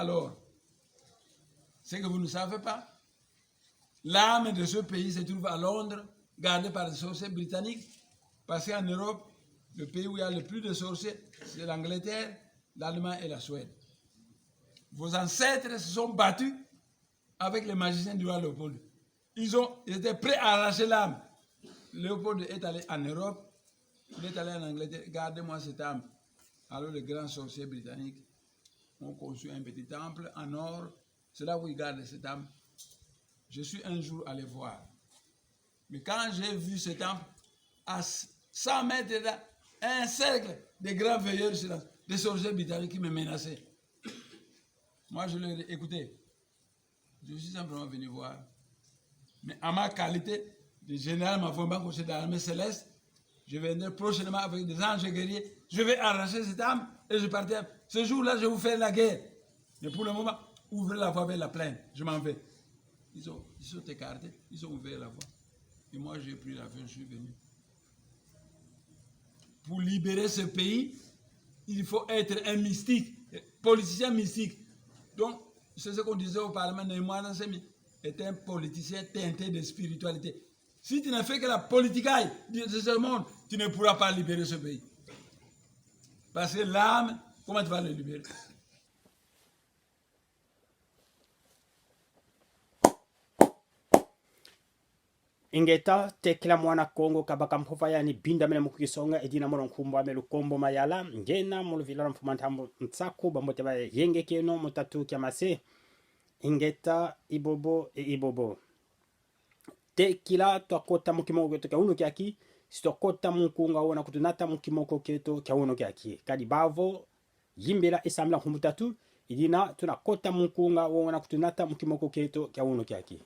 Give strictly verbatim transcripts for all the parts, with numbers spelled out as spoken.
Alors, ce que vous ne savez pas, l'âme de ce pays se trouve à Londres, gardée par les sorciers britanniques, parce qu'en Europe, le pays où il y a le plus de sorciers, c'est l'Angleterre, l'Allemagne et la Suède. Vos ancêtres se sont battus avec les magiciens du roi Léopold. Ils ont, ils étaient prêts à arracher l'âme. Léopold est allé en Europe, il est allé en Angleterre. Gardez-moi cette âme. Alors les grands sorciers britanniques ont conçu un petit temple en or. C'est là où ils gardent cette âme. Je suis un jour allé voir. Mais quand j'ai vu ce temple, à cent mètres là, un cercle de grands veilleurs, des sorciers britanniques qui me menaçaient. Moi, je leur ai dit, écoutez, je suis simplement venu voir. Mais à ma qualité de général Mavomba, conseiller de l'armée céleste, je viendrai prochainement avec des anges guerriers. Je vais arracher cette âme et je partirai. Ce jour-là, je vous fais la guerre. Mais pour le moment, ouvrez la voie vers la plaine. Je m'en vais. Ils ont, ils sont écartés, ils ont ouvert la voie. Et moi, j'ai pris l'avion, je suis venu. Pour libérer ce pays, il faut être un mystique, politicien mystique. Donc, c'est ce qu'on disait au Parlement, Ne Muanda Nsemi est un politicien teinté de spiritualité. Si tu ne fais que la politique de ce monde, tu ne pourras pas libérer ce pays. Parce que l'âme, comment tu vas le libérer? Ingeta, tekila mwana Kongo, kabaka mpova yani, bindamene mu kisonga, e dina mono nkumbu ame Lukombo Mayala, ngena mu luvila lwa Mfumu a Ntambu Nsaku, bambote ba yenge kieno mu tatu kia mase. Ingeta, ibobo, e ibobo. Tekila twakota mu kimoko kieto kia unu kiaki, si twakota mu nkunga wona kutunata mu kimoko kieto kia unu kiaki. Kadi bavo, yimbila e sambila nkumbu tatu, i dina tuna kota mu nkunga wona kutunata mu kimoko kieto kia unu kiaki.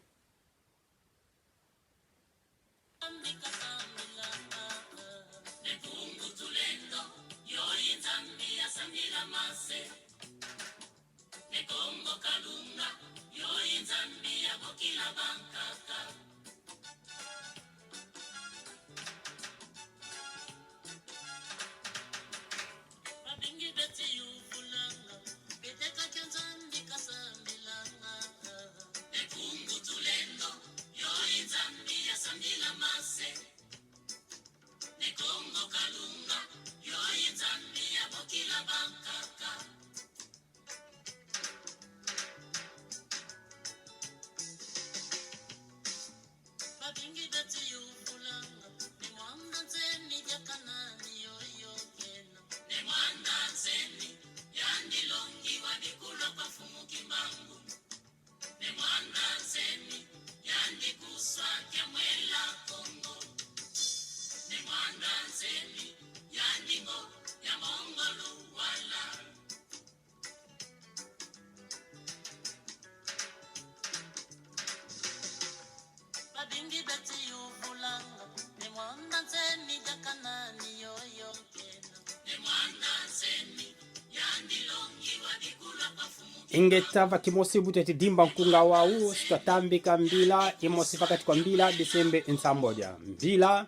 Ingeta, va kimosi bu tweti dimba nkunga wau, si twatambika mbila, imosi va kati kwa mbila, bisembe nsambodia. Mbila,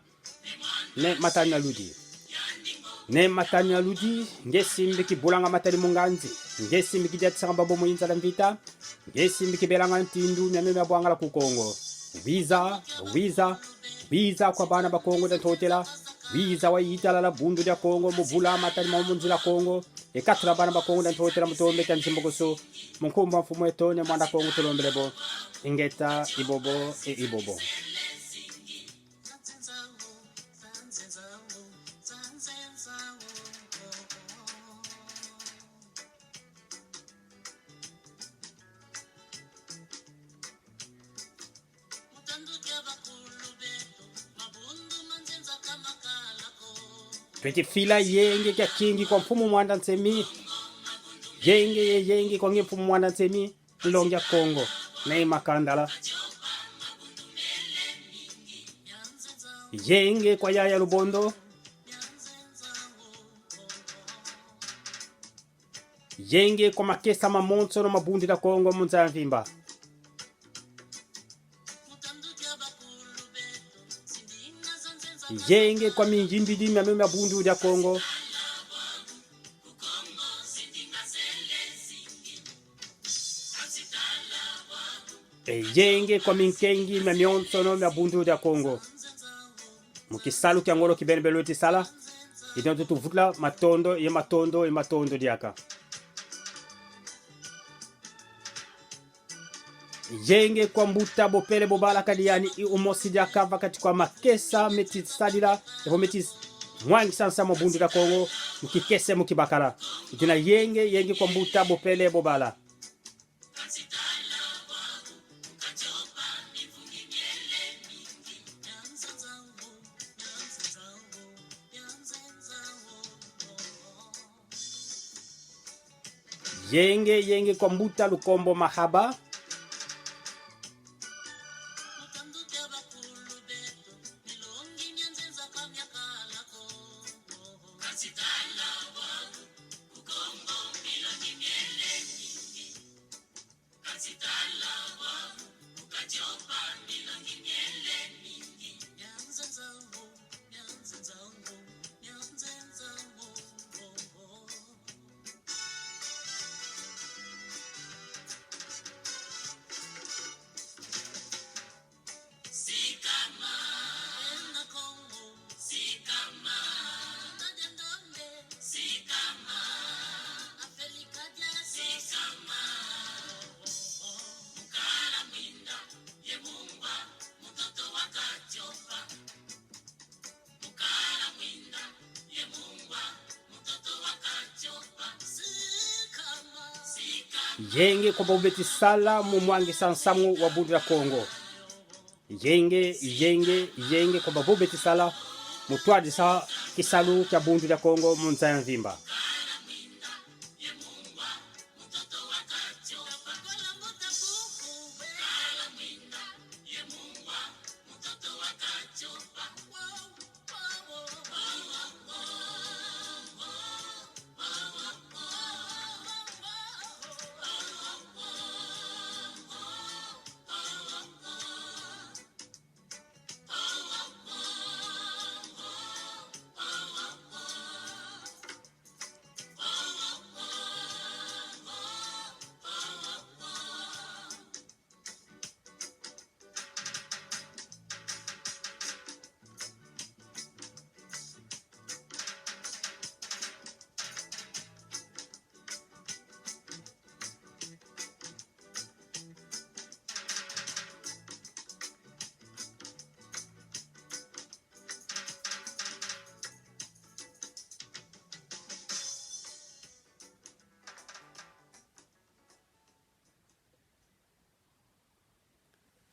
Ne Matani a Ludi. Ne Matani a Ludi, nge simbi kibulanga matadi mu nganzi, nge simbi kidiatisanga babo mu inza dia mvita, nge simbi kibelanga ntindu miamio mia bwangala ku Kongo. Wiza, wiza, wiza kwa bana ba Kongo dia Ntotela, wiza wa yitalala Bundu dia Kongo, mu bula matadi mau mu nzila Kongo, e katula bana ba Kongo dia Ntotela mu tombe kia nzimbukusu, mu nkumbu a Mfumu eto Ne Mwanda Kongo tulombele bo. Ingeta, ibobo, e ibobo. Tweti fila yenge kia kingi kwa Mfumu Mwanda Nsemi. Yenge ye yenge kwa nge Mfumu Mwanda Nsemi. Nlongi a Kongo, Ne Makandala. Yenge kwa Yaya Lubondo. Yenge kwa makesa mamonsono ma Bundu dia Kongo mu nza ya mvimba. Yenge kwa mingimbidi miamio mia Bundu dia Kongo. E yenge kwa minkengi mia mionsono mia Bundu dia Kongo. Mu kisalu kia ngolo kibeni beno lweti sala, i dina tuvutula matondo ye matondo ye matondo diaka. Yenge kwa mbuta Bopele Bobala, kadi yani i umosi diaka va kati kwa makesa meti sadila, evo meti mwangisa nsamu wa Bundu dia Kongo, mu kikese mu kibakala. I dina yenge, yenge kwa mbuta Bopele Bobala. Yenge, yenge kwa mbuta Lukombo Mahaba. Yenge kwa bau beti sala mu mwangisa nsamu wa Bundu dia Kongo. Yenge, yenge, yenge kwa bau beti sala mu twadisa kisalu kia Bundu dia Kongo mu nza ya mvimba.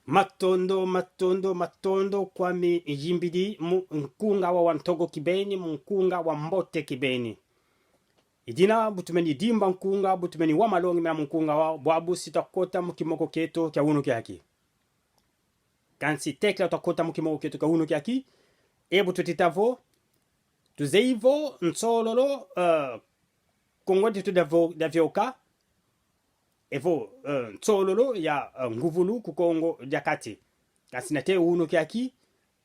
Matondo, matondo, matondo kwa miyimbidi mu nkunga wa, wa ntogo kibeni, mu nkunga wa mbote kibeni. I dina bu tumeni dimba nkunga, bu tumeni wa malongi mena mu nkunga wa, bwabu si twakota mu kimoko kieto kia unu kiaki. Kansi tekila twakota mu kimoko kieto kia unu kiaki, e bu tutita vo, tuzeyi vo nsololo, eh, Kongo dieto dia vo-, dia vioka, evo, eh, nsololo ya, eh, nguvulu ku Kongo dia Kati. Kansi nate unu kiaki,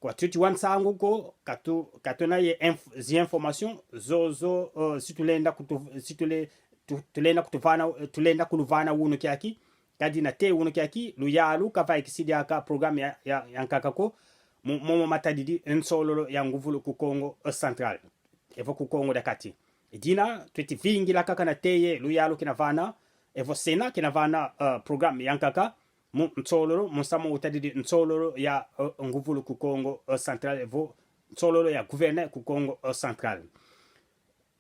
kwa tuti wa nsangu ko, katu-, katuna ye inf-, zi information zozo, eh, si tulenda kutu-, si tule-, tu-, tulenda kutuvana, eh, tulenda kuluvana unu kiaki, kadi nate unu kiaki, luyalu kavaikisi diaka programme ya, ya, ya nkaka ko, mu-, momo matadidi nsololo ya nguvulu ku Kongo, eh, Central. Evo ku Kongo dia Kati. I dina, tweti vingila kaka nate ye luyalu kina vana, evo Sénat kina vana, eh, programme ya nkaka, mu nsololo, mu nsamu utadidi nsololo ya, eh, nguvulu ku Kongo, eh, Central, evo nsololo ya gouverneur ku Kongo, eh, Central.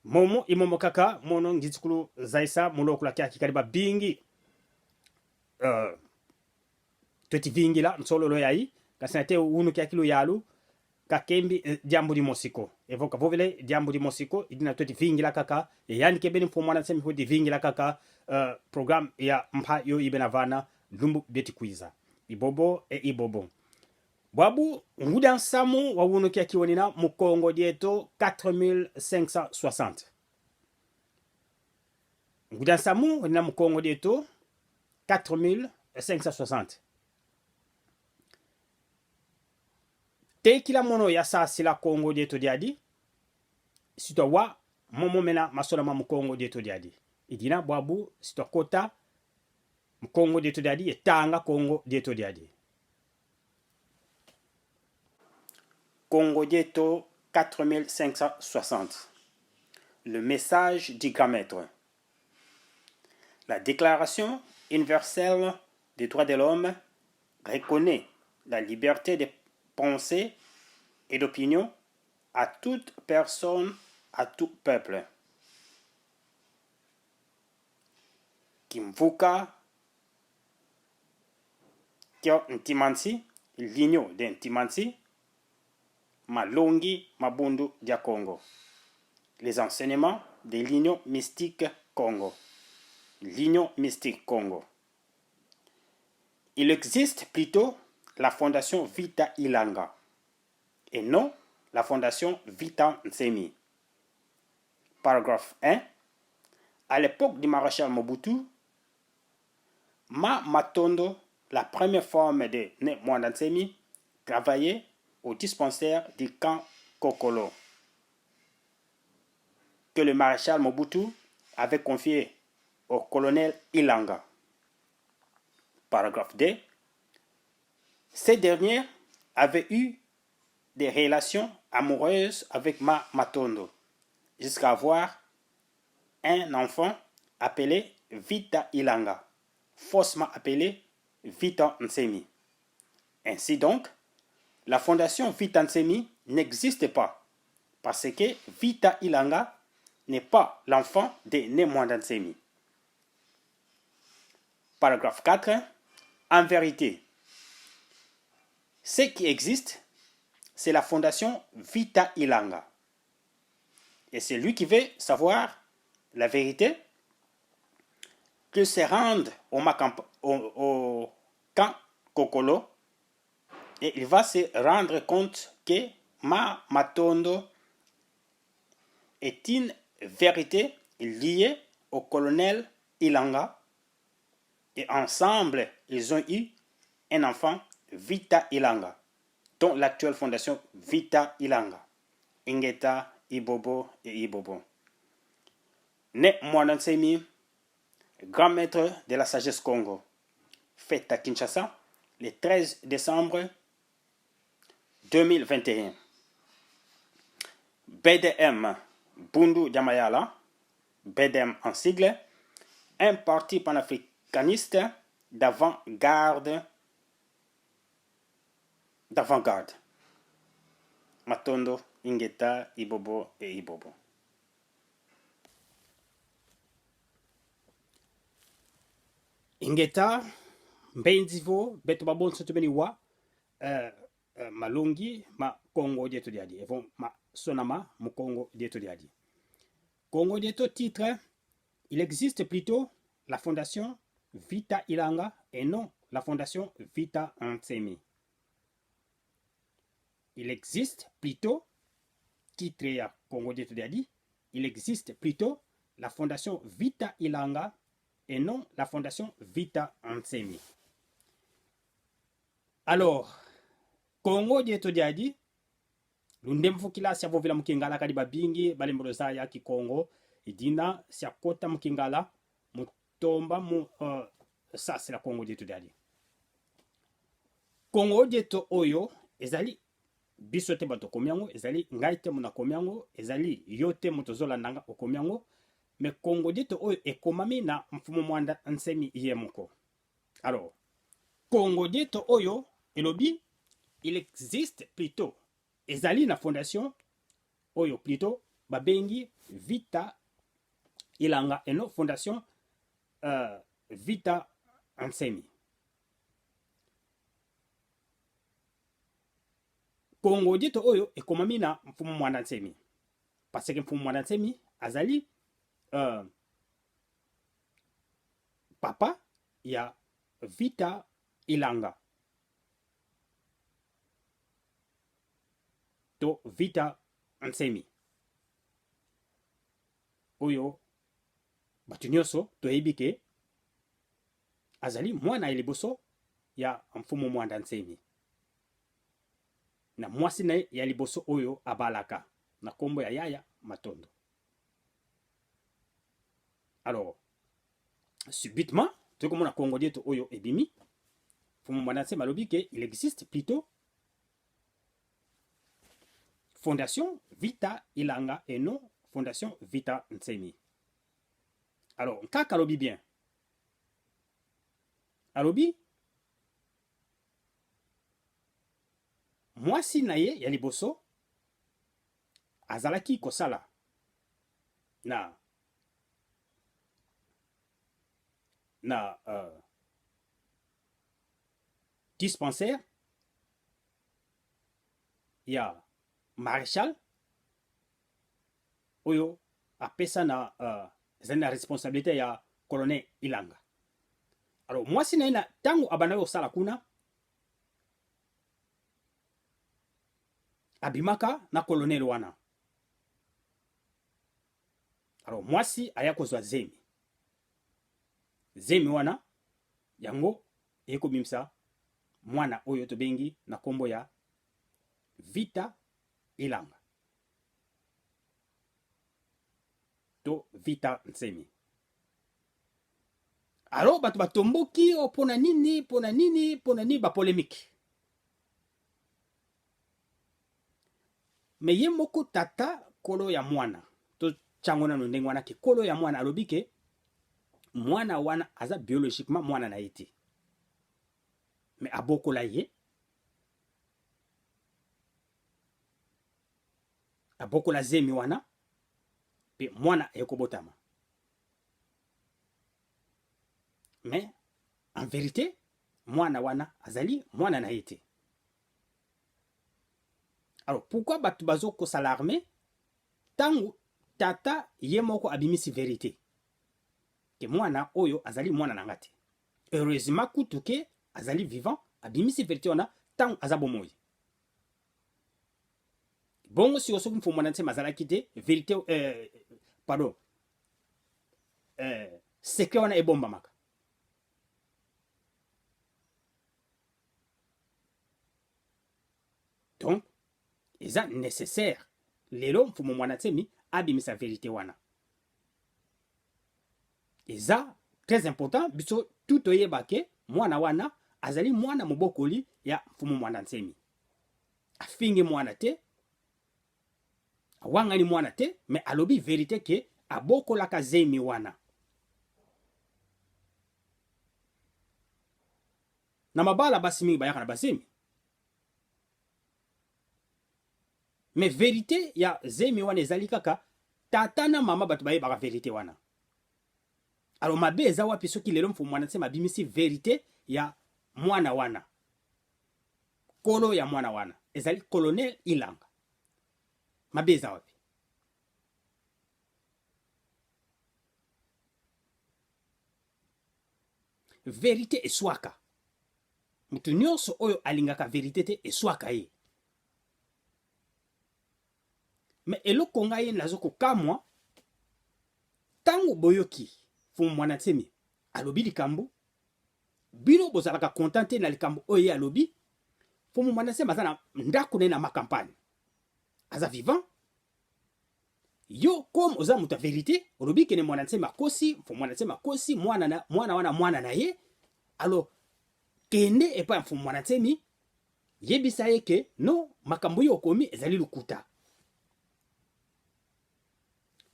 Momo, i momo kaka, mono ngieti kuluzayisa mu lokula kiaki kadi babingi, eh, tweti vingila nsololo yayi, kansi nate unu kiaki luyalu, kakembi, eh, diambu dimosi ko. Evo kavovele diambu dimosi ko, i dina tweti vingila kaka, e yandi kebeni mfumu mwana nsemi vo tweti vingila kaka, eh, programme ya mpa yo i bena vana, lumbu bieti kwiza. I bobo, e i bobo. Bwabu, ngudi a nsamu wa unu kiaki wanina mu Kongo dieto quatre mille cinq cent soixante. Ngudi a nsamu wanina mu Kongo dieto quatre mille cinq cent soixante. Tekila mono yasasila Kongo dieto diadi, si twawa momo mena masonama mu Kongo dieto diadi. I dina bwabu si twakota Kongo dieto diadi, ye tanga Kongo dieto diadi. Kongo dieto quatre mille cinq cent soixante. Le message du grand maître. La Déclaration universelle des droits de l'homme reconnaît la liberté de pensée et d'opinion à toute personne, à tout peuple. Kimvuka kio ntima nsi, l'union de ntima nsi, malongi ma Bundu dia Kongo. Les enseignements de l'Union Mystique Kongo. L'Union Mystique Kongo. Il existe plutôt la Fondation Vita Ilanga et non la Fondation Vita Nsemi. Paragraphe un. À l'époque du maréchal Mobutu, Ma Matondo, la première femme de Ne Muanda Nsemi, travaillait au dispensaire du camp Kokolo, que le maréchal Mobutu avait confié au colonel Ilanga. Paragraphe deux. Ces derniers avaient eu des relations amoureuses avec Ma Matondo, jusqu'à avoir un enfant appelé Vita Ilanga, faussement appelé Vita Nsemi. Ainsi donc, la fondation Vita Nsemi n'existe pas, parce que Vita Ilanga n'est pas l'enfant de Ne Muanda Nsemi. Paragraphe quatre. En vérité, ce qui existe, c'est la fondation Vita Ilanga. Et celui qui veut savoir la vérité, qu'il se rende au, Macamp- au, au camp Kokolo et il va se rendre compte que Ma Matondo est une vérité liée au colonel Ilanga et ensemble, ils ont eu un enfant, Vita Ilanga, dont l'actuelle fondation Vita Ilanga. Ingeta, ibobo et ibobo. Ne Muanda Nsemi, grand maître de la sagesse Kongo, fête à Kinshasa le treize décembre deux mille vingt et un. B D M, Bundu dia Mayala, B D M en sigle, un parti panafricaniste d'avant-garde, d'avant-garde. Matondo, ingeta, ibobo et ibobo. Ingeta, mbenzi vo beto babonso tubeni wa, euh, euh, malongi ma Kongo dieto diadi, evo masonama mu Kongo dieto diadi. Kongo dieto, titre, il existe plutôt la fondation Vita Ilanga et non la fondation Vita Nsemi. Il existe plutôt, titre ya Kongo dieto diadi, il existe plutôt la fondation Vita Ilanga et non la fondation Vita Nsemi. Alors, Kongo dieto diadi, lundemvukila sia vovila mu Kingala, kadi babingi balembolo zaya Kikongo, i dina sia kota mu Kingala, mu tomba mu, euh, sasila Kongo dieto diadi. Kongo dieto oyo ezali biso te bato komi yango, ezali ngai te muna komi yango, ezali yo te moto ozolandanga okomi yango, mais Kongo dieto oyo ekomami na Mfumu Muanda Nsemi ye moko. Alors, Kongo dieto oyo elobi, il existe plutôt, ezali na fondation oyo plutôt babengi Vita Ilanga et non fondation, euh, Vita Nsemi. Kongo dieto oyo ekomami na Mfumu Muanda Nsemi. Parce que Mfumu Muanda Nsemi azali, euh, papa ya Vita Ilanga to Vita Nsemi, oyo bato nyonso toyebi ke azali mwana ya liboso ya Mfumu Muanda Nsemi, na mwasi na ye ya liboso oyo abalaka, na kombo ya yaya Matondo. Alors, subitement, Tokomona Kongo dieto oyo ebimi. Mfumu Muanda Nsemi alobi que il existe plutôt Fondation Vita Ilanga et non Fondation Vita Nsemi. Alors, nkaka alobi bien. Alobi, mwasi na ye ya liboso azalaki kosala na, na, euh, dispensaire ya Maréchal, oyo apesa na, euh, ezali na responsabilité ya Colonel Ilanga. Alors, mwasi na ye na, tango abandaki kosala kuna, abimaka na colonel wana. Alors, mwasi aya kozwa zemi. Zemi wana, yango ekobimisa mwana oyo tobengi na kombo ya Vita Ilanga. To Vita Nsemi. Alors, bato batomboki, oh, pona nini, pona nini, pona nini, ba polémique. Mais ye moko tata, kolo ya mwana, totia yango nanu ndenge wana, que kolo ya mwana alobi que mwana wana aza biologiquement mwana na ye te. Mais abokola ye. Abokola zemi wana, pe mwana ekobotama. Mais, en vérité, mwana wana azali mwana na ye te. Alors, pourquoi bato bazo ko s'alarmer tango tata ye moko abimisi vérité que mwana oyo azali mwana na nga te? Heureusement kutu que azali vivant, abimisi vérité wana tango aza bomoi. Bongo sikoyo, soki Mfumu Muanda Nsemi azalaki te, vérité, euh, pardon, euh, secret wana ebombamaka. Donc, eza nécessaire lelo Mfumu Muanda Nsemi abimisa vérité wana. Eza très important biso tout toyeba que mwana wana azali mwana mobokoli ya Mfumu Muanda Nsemi. Afingi mwana te, awangani mwana te, mais alobi vérité que abokolaka zemi wana. Na mabala, basi mingi bayaka na bazemi. Mais vérité ya zemi wana ezali kaka tata na mama, bato bayebaka vérité wana. Alors, mabe eza wapi soki lelo Mfumu Muanda Nsemi abimisi vérité ya mwana wana? Kolo ya mwana wana ezali Colonel Ilanga. Mabe eza wapi? Vérité eswaka. Moto nyonso oyo alingaka vérité te, eswaka ye. Mais eloko ngai nazo kokamwa, tango boyoki Mfumu Muanda Nsemi alobi likambo, bino bozalaka content te na likambo oyo ye alobi. Mfumu Muanda Nsemi aza na ndako na ye na Makampani, aza vivant. Yo, comme oza moto ya vérité, olobi que Muanda Nsemi akosi, Mfumu Muanda Nsemi akosi, mwana na, mwana wana mwana na ye. Alors, kende epai ya Mfumu Muanda Nsemi, yebisa ye que non, makambo yo okomi ezali lukuta.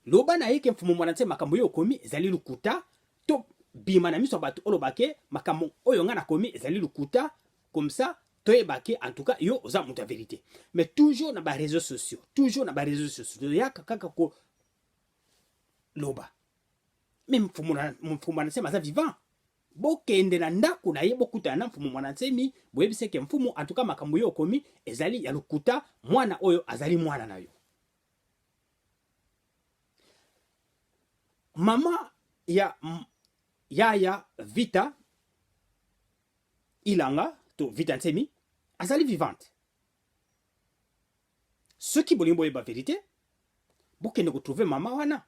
Loba na ye que Mfumu Muanda Nsemi, makambo yo okomi ezali lukuta, to bima na miso ya bato, oloba que makambo oyo nga nakomi ezali lukuta, comme ça toyeba que en tout cas yo oza moto ya vérité. Mais toujours na ba réseaux sociaux, toujours na ba réseaux sociaux, toyaka kaka koloba. Mais Mfumu na, Mfumu Muanda Nsemi aza vivant. Bokende na ndako na ye, bokutana na Mfumu Muanda Nsemi, boyebisa que mfumu, en tout cas makambo yo okomi ezali ya lukuta, mwana oyo azali mwana na yo. Mama ya, m-, yaya Vita Ilanga, to Vita Nsemi, azali vivante. Soki bolingi boyeba vérité, bokende ko trouver mama wana,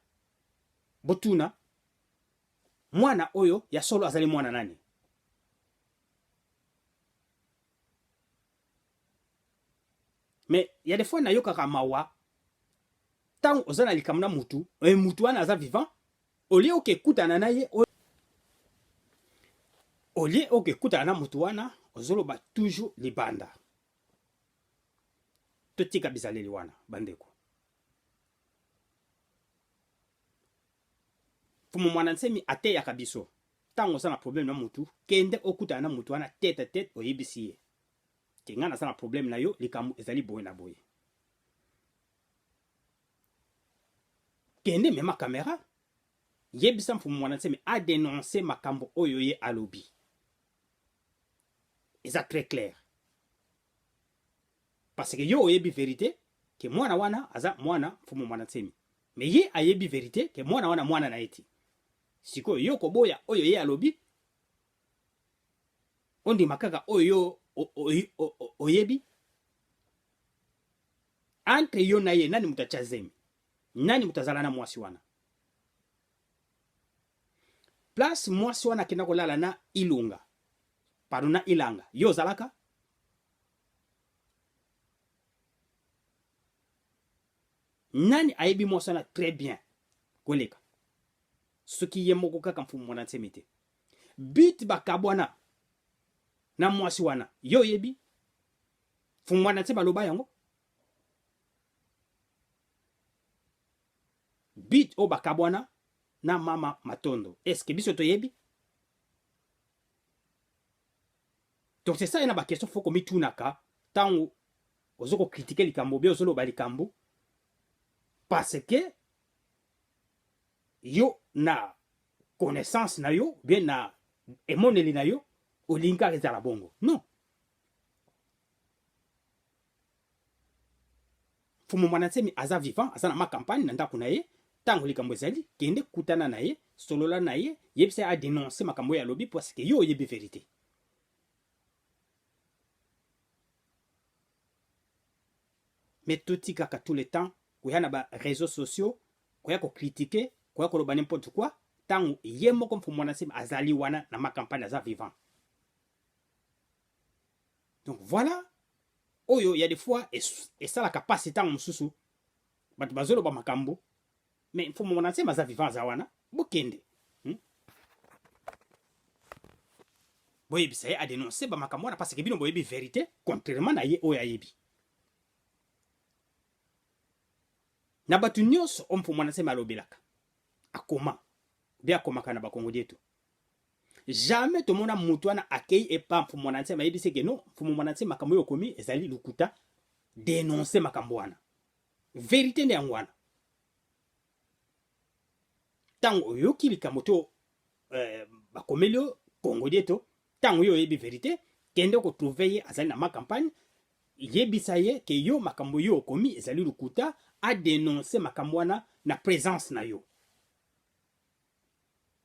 botuna: mwana oyo ya solo azali mwana nani? Mais il y a des fois nayokaka mawa, tango oza na likambo na mutu, eh, mutu wana aza vivant, au lieu oke kutana na ye, o-, Au lieu oke kutana na mutu wana, ozoloba toujours libanda. Totika bizaleli wana, bandeko. Mfumu Muanda Nsemi ateyaka biso: ntango oza na problème na mutu, kende okutana na mutu wana tête à tête, oyebisi ye que nga naza na problème na yo, likambo ezali boye na boye. Kende, mema caméra, yebisa Mfumu Muanda Nsemi a dénoncer makambo oyo ye alobi. Eza très clair. Parce que yo oyebi vérité, que mwana wana aza mwana Mfumu Muanda Nsemi. Mais ye ayebi vérité, que mwana wana mwana na ye te. Sikoyo yo koboya oyo ye alobi, ondima kaka oyo o-, o-, o-, o-, oyebi. Entre yo na ye, nani mutu atia zemi? Nani mutu azala na mwasi wana? Place mwasi wana akenda kolala na Ilunga, pardon, na Ilanga, yo ozalaka? Nani ayebi mwasi wana très bien koleka, soki ye moko kaka Mfumu Muanda Nsemi te? But bakabwana na mwasi wana, yo oyebi? Mfumu Muanda Nsemi aloba yango? But oyo bakabwana na mama Matondo, est-ce que biso toyebi? Donc c'est ça, ena ba question faut komitunaka ntango ozo ko critiquer likambo, bien ozoloba likambo, parce que yo na connaissance na yo, bien na emoneli na yo, olingi kaka ezala bongo. Non. Mfumu Muanda Nsemi aza vivant, aza na Ma Campagne, na ndako na ye. Ntango likambo ezali, kende kutana na ye, solola na ye, yebisa ye a dénoncer makambo oyo alobi, parce que yo oyebi vérité. Mais totikaka tout le temps koya na ba réseaux sociaux, koya ko critiquer, koya koloba n'importe quoi, ntango ye moko Mfumu Muanda Nsemi azali wana na Ma Campagne, aza vivant. Donc voilà, oyo ya des fois es-, esalaka mpasi ntango mosusu bato bazoloba makambo, mais Mfumu Muanda Nsemi aza vivant, aza wana, bokende. Hmm? Boyebisa ye a dénoncer ba makambo wana, parce que bino boyebi vérité, contrairement na ye oyo ayebi. Na bato nyonso oyo Mfumu Muanda Nsemi alobelaka, akoma, bien akomaka na ba Kongo dieto, jamais tomona mutu wana akei epa Mfumu Muanda Nsemi ayebisi que non, Mfumu Muanda Nsemi, makambo oyo okomi ezali lukuta, dénoncer makambo wana. Vérité nde yango wana. Ntango oyoki likambo to, eh, bakomeli yo Kongo dieto, ntango yo oyebi vérité, kende ko trouver ye, azali na Ma Campagne, yebisa ye que yo, makambo yo okomi ezali lukuta, a dénoncer makambo wana na présence na yo.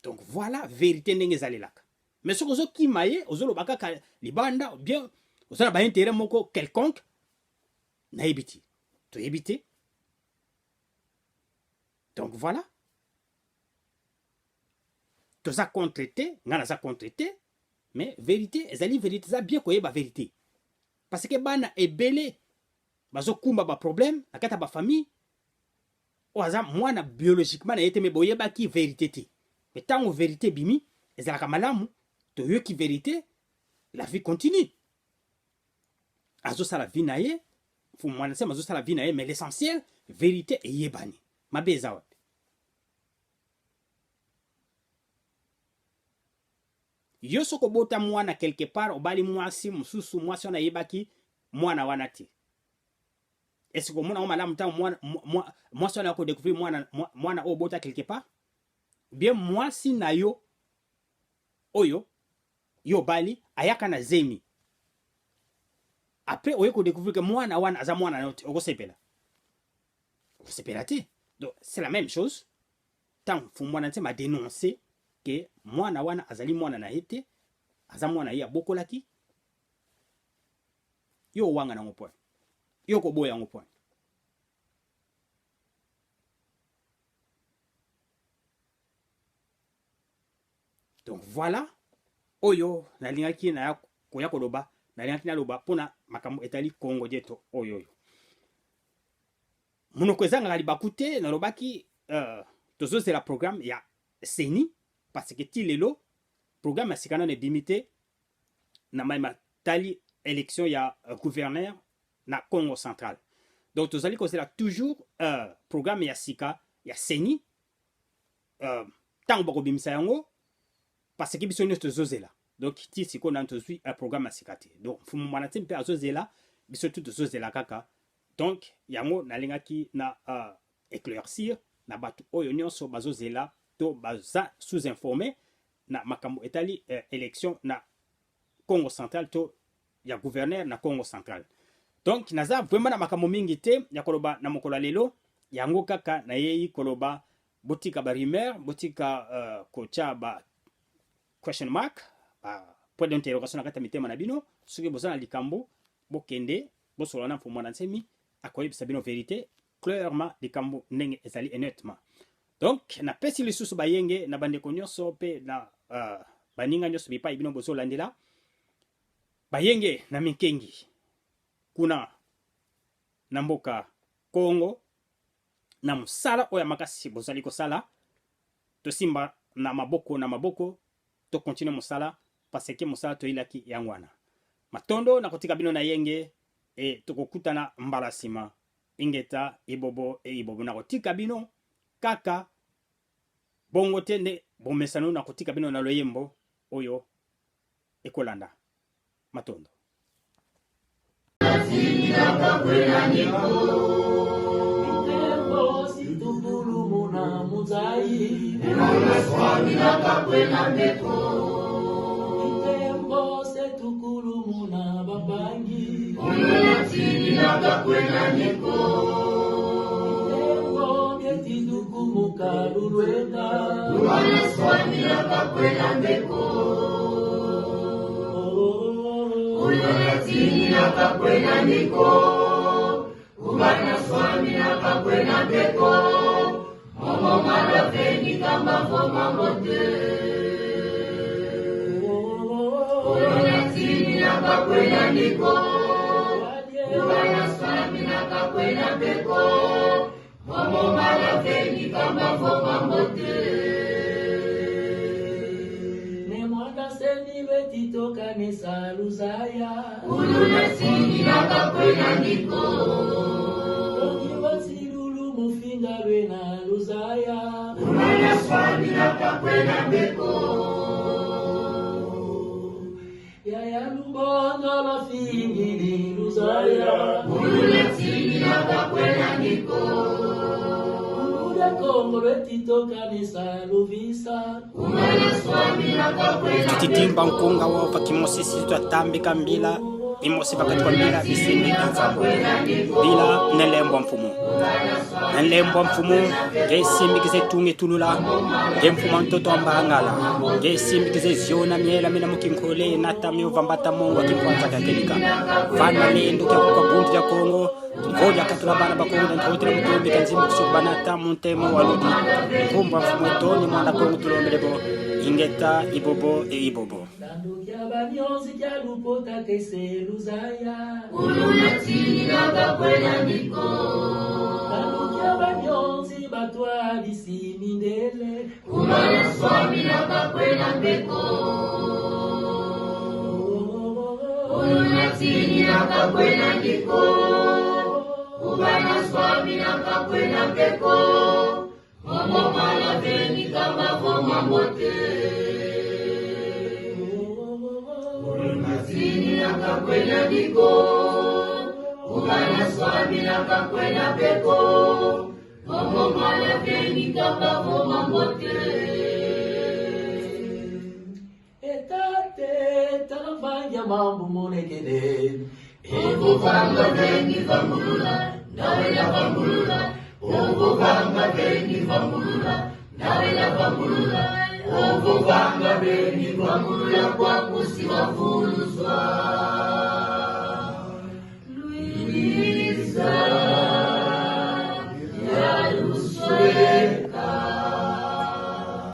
Donc voilà vérité ndenge ezalelaka. Mais soki ozokima ye, ozoloba kaka libanda, ou bien oza na ba intérêt moko quelconque, nayebi te, toyebi te. Donc voilà. Toza contre te, nga naza contre te, mais vérité ezali vérité, eza bien koyeba vérité. Parce que bana ebele bazokumba ba problème na kati ya ba famille. Oyo aza mwana biologiquement na ye te, mais boyebaki vérité te. Mais ntango vérité ebimi, ezalaka malamu, toyoki vérité, la vie continue. Azosala vie na ye, Mfumu Muanda Nsemi azosala vie na ye, mais l'essentiel, vérité eyebani. Mabe eza wapi? Yo soki obota mwana quelque part, obali mwasi mosusu, mwasi wana ayebaki mwana wana te, est-ce que omona ngo malamu ntango mwana, mwa-, mwa-, mwasi wana ako découvrir mwana, mwa-, mwana oyo obota quelque part? Bien mwasi na yo oyo yo obali ayaka na zemi, après oye ko découvrir que mwana wana aza mwana na yo te, okosepela? Okosepela te. Donc c'est la même chose. Ntango Mfumu Muanda Nsemi a dénoncer que mwana wana azali mwana na ye te, aza mwana ye abokolaki, yo owangana yango point, yo koboya yango point. Donc voilà oyo nalingaki na ya-, koya koloba, nalingaki naloba mpo na makambo etali Kongo dieto oyo, oyo. Monoko ezangaka libaku te, nalobaki, euh, tozozela programme ya CENI, parce que ti lelo, programme ya sika nanu ebimi te na maye matali élection ya, euh, gouverneur na Kongo Central. Donc tozali kozela toujours, euh, programme ya sika ya CENI, euh, ntango bakobimisa yango, parce que biso nyonso tozozela. Donc ti sikoyo nanu tozwi, euh, programme ya sika te. Donc Mfumu Mwana Nsemi mpe azozela, biso tout tozozela kaka. Donc yango nalingaki na, euh, éclaircir na bato oyo nyonso bazozela to baza sous-informés na makambo etali, euh, élection na Kongo Central to ya gouverneur na Kongo Central. Donc naza vraiment na makambo mingi te ya koloba na mokolo ya lelo. Yango kaka nayei koloba: botika ba rumeur, botika, euh, kotya ba question mark, ba point d'interrogation na kati ya mitema na bino. Soki boza na likambo, bokende bosolola na Mfumu Mwana Nsemi, akoyebisa bino vérité clairement, likambo ndenge ezali et nettement. Donc napesi lisusu bayenge na bandeko nyonso mpe na, euh, baninga nyonso bipai bino bozolandela, bayenge na minkengi kuna na mboka Kongo, na mosala oyo ya makasi bozali kosala. Tosimba na maboko na maboko, to continuer mosala, parce que mosala toyilaki yango wana. Matondo, nakotika bino na yenge, e tokokutana mbala nsima. Ingeta, ibobo e ibobo. Nakotika bino kaka bongo te, nde bomesano, nakotika bino na loyembo oyo ekolanda. Matondo. Muka lulwenda. Lubana swami na kakwela mbeko. Kuluna tini na kakwela mbeko. Lubana swami na kakwela mbeko. Momo mala veni kamba vo mambote. Kuluna tini na kakwela mbeko. Lubana swami na kakwela mbeko. Momo mala veni kamba vo mambote. Ne Mwanda Nsemi lweti tokanisa luzaya. Kuluna tini na kakwela mbeko. Longi wa nsilulu mufinga lwena luzaya. Kuluna swami na kakwela mbeko. Yaya Lumbondo lwafingini luzaya. Kuluna tini na kakwela mbeko. Kuluna Kongo lweti tokanisa luvisa. Kuluna swami na kakwela mbeko. Tutitimba nkunga wo va kimosi si twatambika mbila. Bimosi va kati kwa mbila bisimbi mfambo. Mbila ne nlembo a mfumu. Ne nlembo a mfumu, nge simbi kize tungi tulula, nge mfumu a ntoto a mbangala, nge simbi kize ziona miela mina mu kinkole, nata mio va mbata mongo a kimpwanza kia kedika. Vana lendo kia kuka bundu dia Kongo, vo dia katula bana ba Kongo, na ntotela mutombi ka nzimbu kusuku banata mu ntemo wa ludi. Nkumbu a mfumu eto ni mwana Kongo tulombele bo, ingeta, ibobo e ibobo. Bandu kia banyonzi kia lupota kese luzaya. Kuluna tini na kakwela mbeko. Bandu kia banyonzi batwadisi mindele. Kubana swami na kakwela mbeko. Kuluna tini na kakwela mbeko. Kubana swami na kakwela mbeko. Momo mala veni kamba vo mambote. Kuluna tini na kakwela mbeko. Kubana swami na kakwela mbeko. Momo mala veni kamba vo mambote. E tate, tala mvangi a mambu monekene. Ovo vanga veni vangulula, ndawela vangulula. Ovo vanga veni vangulula, ndawela vangulula. Ovo vanga veni vangulula kwa